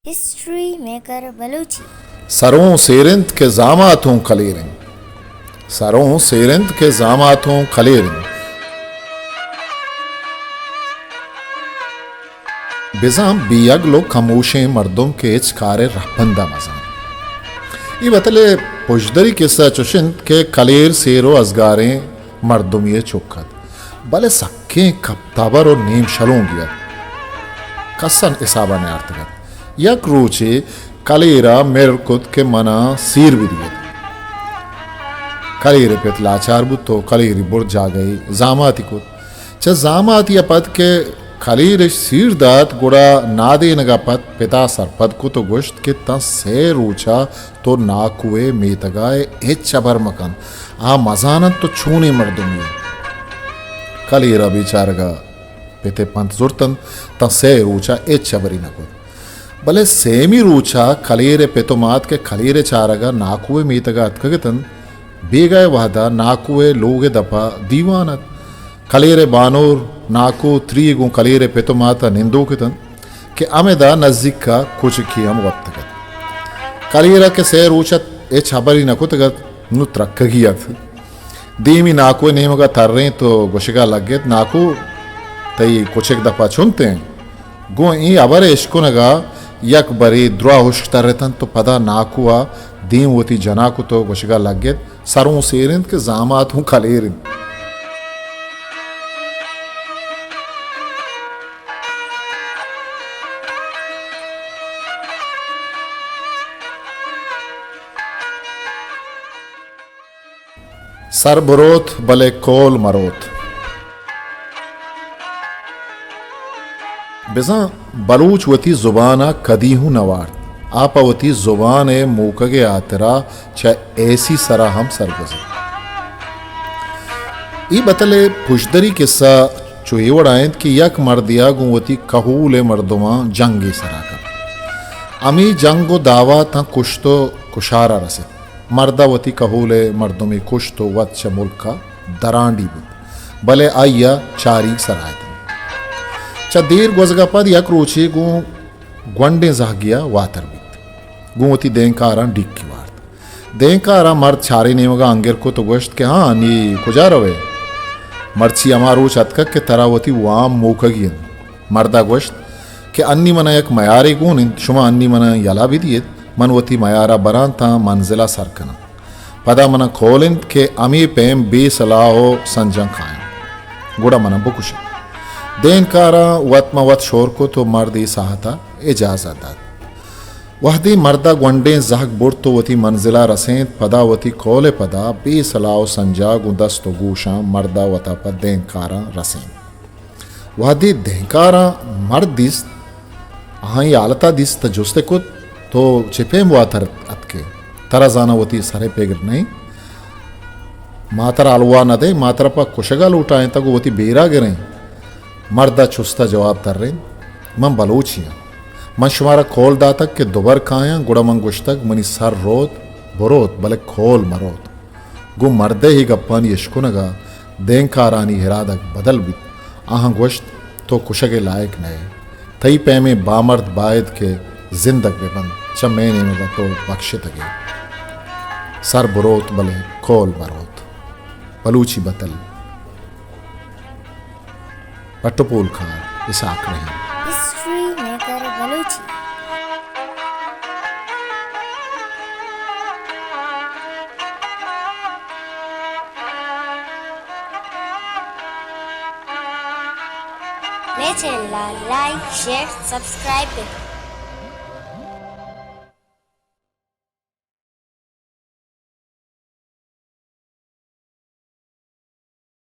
History maker Balochi. سروں سیر انت کہ زامات اوں کلیر انت۔ سروں سیر انت کہ زامات اوں کلیر انت۔ بزاں بے اگل و کموشیں مردم کہ ہچ کارے رہبندا مزان۔ اے بتلے پژدری کسہ چش انت کہ کلیر سیر و ازگاریں مردمے چک ات، بلے سکیں کپتابر و نیم شلونگے ات۔ کسان حسابا نیارتگ ات۔ یک روچے کلیرا مہر کت کہ منا سیر بدیت۔ کلیرئے پت لاچار بوت و کلیری برت جاگہے زاماتی کت۔ چہ زاماتیا پد کہ کلیرش سیر دات، گڑا نادینگا پد پتا سرپد کت و گوشت کہ تاں سئے روچا تو ناکوئے میتگا ئے، ہچ ہبر مکن، آ مزان انت تو چونیں مردمے ئے۔ کلیرا بیچارگا پتئے پنت زرتنت، تاں سئے روچا ہچ ہبرے نکت۔ بلے سیمی روچا کلیرئے پت و مات کہ کلیرئے چارگا ناکوئے میتگا اتکگ اتنت، بیگاہئے وہدا ناکوئے لوگئے دپا دیوان ات۔ کلیرئے بانور، ناکو، تری گوں کلیرئے پت و ماتا نندوک اتنت کہ ہمدا نزیکا کچکے ہم وپتگ ات۔ کلیرا کہ سئے روچ ات ہچ ہبرے نکتگ ات، نوں ترکگی ات۔ دیمی ناکوئے نیمگا ترینت و گوشگا لگت، ناکو، تئی کچک دپا چنتیں؟ گوں اے ہبرئے اشکنگا یک برے دراہ ہشک ترتنت و پدا ناکوا دیم وتی جنا کت و گوشگا لگت، سروں سیر انت کہ زامات اوں کلیر انت۔ سر بروت بلے کول مروت۔ بزاں بلوچ وتی زبان ء کدی ہوں نہ وارت۔ آ پہ وتی زبان ء موکگ ء ہاترا چہ ایسی سرا ہم سرگوزیت۔ اے بتل ء پژدری کسہ چو اے وڑا انت کہ یک مردے ء گوں وتی کہول ء مردماں جنگے سرا کپت۔ ہمے جنگ و دعوا تاں کشت و کشارا رست۔ مرد ء وتی کہول ء مردمے کشت و وت چہ ملک ء درانڈی بوت، بلے آئی ء چاریگ سرا اتنت۔ چہ دیر گوزگ ء پد یک روچے گوں گونڈیں زہگے ء واتر بیت۔ گوں وتی دینکاراں ڈیکی وارت۔ دینکاراں مرد چاریں نیمگ ء انگر کت و گوشت کہ ہاں، نی کجا روئے؟ مرچی ہما روچ اتکگ کہ ترا وتی وام موکگی انت۔ مرد ء گوشت کہ انی من ء یک میارے گون انت، شما انی من ء یلہ بدیت، من وتی میار ء براں تاں منزل ء سر کناں۔ پدا من ء کول انت کہ ہمے پیم بے سلاہ و سنجاں کاینت، گڑا من ء بکشیت۔ دینکاراں وت ماں وت شور کت و مرد اے ساہت ء اجازت دات۔ وہدے مرد ء گونڈیں زہگ برت و وتی منزل ء رسینت، پدا وتی کول ء پدا بے سلاہ و سنجا گوں دست و گوشاں مرد ء وت ء پہ دینکاراں رسینت۔ وہدے دہنکاراں مرد دیست، آہانی حالتا دیست، تہ جست ء کت، تو چہ پیم واتر اتکے؟ ترا زاناں وتی سر ء پگر نہ انت؟ ما ترا حلوا نہ دئیں، ما ترا پہ کشگا لوٹائینتگ و وتی بیرا گریں۔ مرد ء چست ء جواب ترینت، من بلوچے آں۔ من شمارا کول داتگ کہ دوبر کایاں، گڑا من گوشتگ، منی سر روت، بروت، بلے کول مروت۔ گوں مردئے اے گپانی اشکنگا دینکارانی ارادگ بدل بیت۔ آہاں گوشت، تو کشگئے لائق نئے۔ تئی پیمیں بامرد باید کہ زندگ بہ بنت، چہ مئے نیمگا تو بکشتگئے۔ سر بروت بلے کول مروت۔ بلوچی بتل۔ پٹ و پولکار اسحاق رحیم۔ History maker Balochi. مئے چینل ء لائک، شیئر، سبسکرائب بہ کن۔